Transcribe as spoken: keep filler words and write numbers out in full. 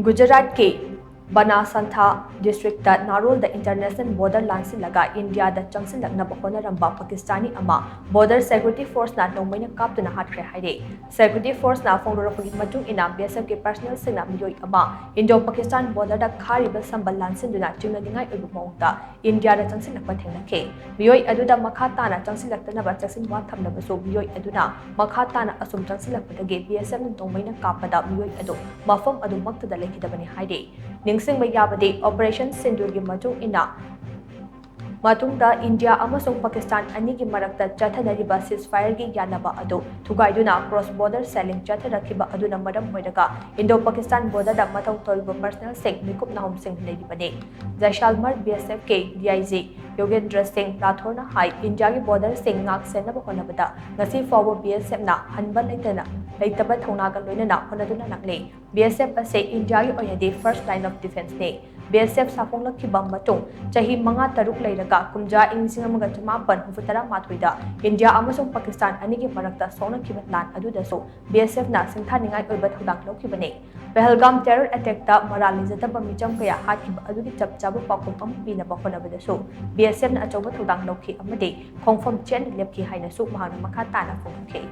ꯒꯨꯖꯔꯥꯠꯀꯤ ꯕꯅꯥꯁꯟꯊꯥ district ꯅꯥꯔꯣꯜꯗ international border ꯂꯥꯟꯁꯤꯜꯂꯒ ꯏꯟꯗꯤꯌꯥꯗ ꯆꯪꯁꯤꯜꯂꯛꯅꯕ ꯍꯣꯠꯅꯔꯝꯕ ꯄꯥꯀꯤꯁꯇꯥꯅꯤ ꯑꯃ ꯕꯣꯔꯗꯔ ꯁꯦꯀ꯭ꯌꯨꯔꯤꯇꯤ ꯐꯣꯔꯁꯅ ꯅꯣꯡꯃꯩꯅ ꯀꯥꯞꯇꯨꯅ ꯍꯥꯠꯈ꯭ꯔꯦ ꯍꯥꯏꯔꯤ꯫ ꯁꯦꯀ꯭ꯌꯨꯔꯤꯇꯤ ꯐꯣꯔꯁꯅ ꯐꯣꯡꯗꯣꯔꯛꯄꯒꯤ ꯃꯇꯨꯡ ꯏꯟꯅ, ꯕꯤ ꯑꯦꯁ ꯑꯦꯐꯀꯤ ꯄꯔꯁꯅꯦꯜꯁꯤꯡꯅ ꯃꯤꯑꯣꯏ ꯑꯃ ꯏꯟꯗꯣ ꯄꯥꯀꯤꯁꯇꯥꯟ ꯕꯣꯔꯗꯔꯗ ꯈꯥꯔꯤꯕ ꯁꯝꯕꯜ ꯂꯥꯟꯁꯤꯟꯗꯨꯅ ꯆꯤꯡꯅꯅꯤꯡꯉꯥꯏ ꯑꯣꯏꯕ ꯃꯑꯣꯡꯗ ꯏꯟꯗꯤꯌꯥꯗ ꯆꯪꯁꯤꯜꯂꯛꯄ ꯊꯦꯡꯅꯈꯤ꯫ ꯃꯤꯑꯣꯏ ꯑꯗꯨꯗ ꯃꯈꯥ ꯇꯥꯅ ꯆꯪꯁꯤꯜꯂꯛꯇꯅꯕ ꯆꯦꯛꯁꯤꯟ ꯋꯥ ꯊꯝꯂꯕꯁꯨ, ꯃꯤꯑꯣꯏ ꯑꯗꯨꯅ ꯃꯈꯥ ꯇꯥꯅ ꯑꯁꯨꯝ ꯆꯪꯁꯤꯜꯂꯛꯄꯗꯒꯤ ꯕꯤ ꯑꯦꯁ ꯑꯦꯐꯅ ꯅꯣꯡꯃꯩꯅ ꯀꯥꯞꯄꯗ ꯃꯤꯑꯣꯏ ꯑꯗꯨ ꯃꯐꯝ ꯑꯗꯨꯃꯛꯇꯗ ꯂꯩꯈꯤꯗꯕꯅꯤ ꯍꯥꯏꯔꯤ꯫ ꯅꯤꯡꯁꯤꯡꯕ ꯌꯥꯕꯗꯤ, ꯑꯣꯄꯔꯦꯁꯟ ꯁꯤꯟꯗꯨꯔꯒꯤ ꯃꯇꯨꯡ ꯏꯟꯅ ꯃꯇꯨꯡꯗ ꯏꯟꯗꯤꯌꯥ ꯑꯃꯁꯨꯡ ꯄꯥꯀꯤꯁꯇꯥꯟ ꯑꯅꯤꯒꯤ ꯃꯔꯛꯇ ꯆꯠꯊꯅꯔꯤꯕ ceasefire-ꯒꯤ ꯌꯥꯅꯕ ꯑꯗꯨ ꯊꯨꯒꯥꯏꯗꯨꯅ cross border shelling ꯆꯠꯊꯔꯛꯈꯤꯕ ꯑꯗꯨꯅ ꯃꯔꯝ ꯑꯣꯏꯔꯒ ꯏꯟꯗꯣ ꯄꯥꯀꯤꯁꯇꯥꯟ ꯕꯣꯔꯗꯔꯗ ꯃꯊꯧ ꯇꯧꯔꯤꯕ ꯄꯔꯁꯅꯦꯜꯁꯤꯡ ꯃꯤꯀꯨꯞ ꯅꯥꯍꯨꯝꯁꯤꯡ ꯂꯩꯔꯤꯕꯅꯤ꯫ ꯖꯩꯁꯥꯜꯃꯔ B S F-ꯀꯤ D I G ꯌꯣꯒꯦꯟꯗ꯭ꯔ ꯁꯤꯡ ꯔꯥꯊꯣꯔꯅ ꯍꯥꯏ, ꯏꯟꯗꯤꯌꯥꯒꯤ ꯕꯣꯔꯗꯔꯁꯤꯡ ꯉꯥꯛ ꯁꯦꯟꯅꯕ ꯍꯣꯠꯅꯕꯗ ꯉꯁꯤ ꯐꯥꯎꯕ B S F-ꯅ ꯍꯟꯕ ꯂꯩꯇꯅ ꯂꯩꯇꯕ ꯊꯧꯅꯥꯒ ꯂꯣꯏꯅꯅ ꯍꯣꯠꯅꯗꯨꯅ ꯂꯥꯛꯂꯤ꯫ B S F ꯑꯁꯤ ꯏꯟꯗꯤꯌꯥꯒꯤ ꯑꯣꯏꯅꯗꯤ first line of defense-ꯅꯤ꯫ B S F ꯁꯥꯐꯣꯡꯂꯛꯈꯤꯕ ꯃꯇꯨꯡ ꯆꯍꯤ ꯃꯉꯥ ꯇꯔꯨꯛ ꯂꯩꯔꯒ ꯀꯨꯝꯖꯥ ꯏꯪ ꯂꯤꯁꯤꯡ ꯑꯃꯒ ꯆꯃꯥꯄꯟ ꯍꯨꯝꯐꯨ ꯇꯔꯥ ꯃꯥꯊꯣꯏꯗ ꯏꯟꯗꯤꯌꯥ ꯑꯃꯁꯨꯡ ꯄꯥꯀꯤꯁꯇꯥꯟ ꯑꯅꯤꯒꯤ ꯃꯔꯛꯇ ꯁꯣꯛꯅꯈꯤꯕ ꯂꯥꯟ ꯑꯗꯨꯗꯁꯨ B S F-ꯅ ꯁꯤꯡꯊꯥꯅꯤꯡꯉꯥꯏ ꯑꯣꯏꯕ ꯊꯧꯗꯥꯡ ꯂꯧꯈꯤꯕꯅꯤ꯫ ꯄꯍꯜꯒꯥꯝ terror attack-ꯇ ꯃꯔꯥꯜ ꯂꯩꯖꯗꯕ ꯃꯤꯆꯝ ꯀꯌꯥ ꯍꯥꯠꯈꯤꯕ ꯑꯗꯨꯒꯤ ꯆꯞ ꯆꯥꯕ ꯄꯥꯎꯈꯨꯝ ꯑꯃ ꯄꯤꯅꯕ ꯍꯣꯠꯅꯕꯗꯁꯨ B S F-ꯅ ꯑꯆꯧꯕ ꯊꯧꯗꯥꯡ ꯂꯧꯈꯤ ꯑꯃꯗꯤ ꯈꯣꯡꯐꯝ ꯆꯦꯠꯅ ꯂꯦꯞꯈꯤ ꯍꯥꯏꯅꯁꯨ ꯃꯍꯥꯛꯅ ꯃꯈꯥ ꯇꯥꯅ ꯐꯣꯡꯗꯣꯛꯈꯤ꯫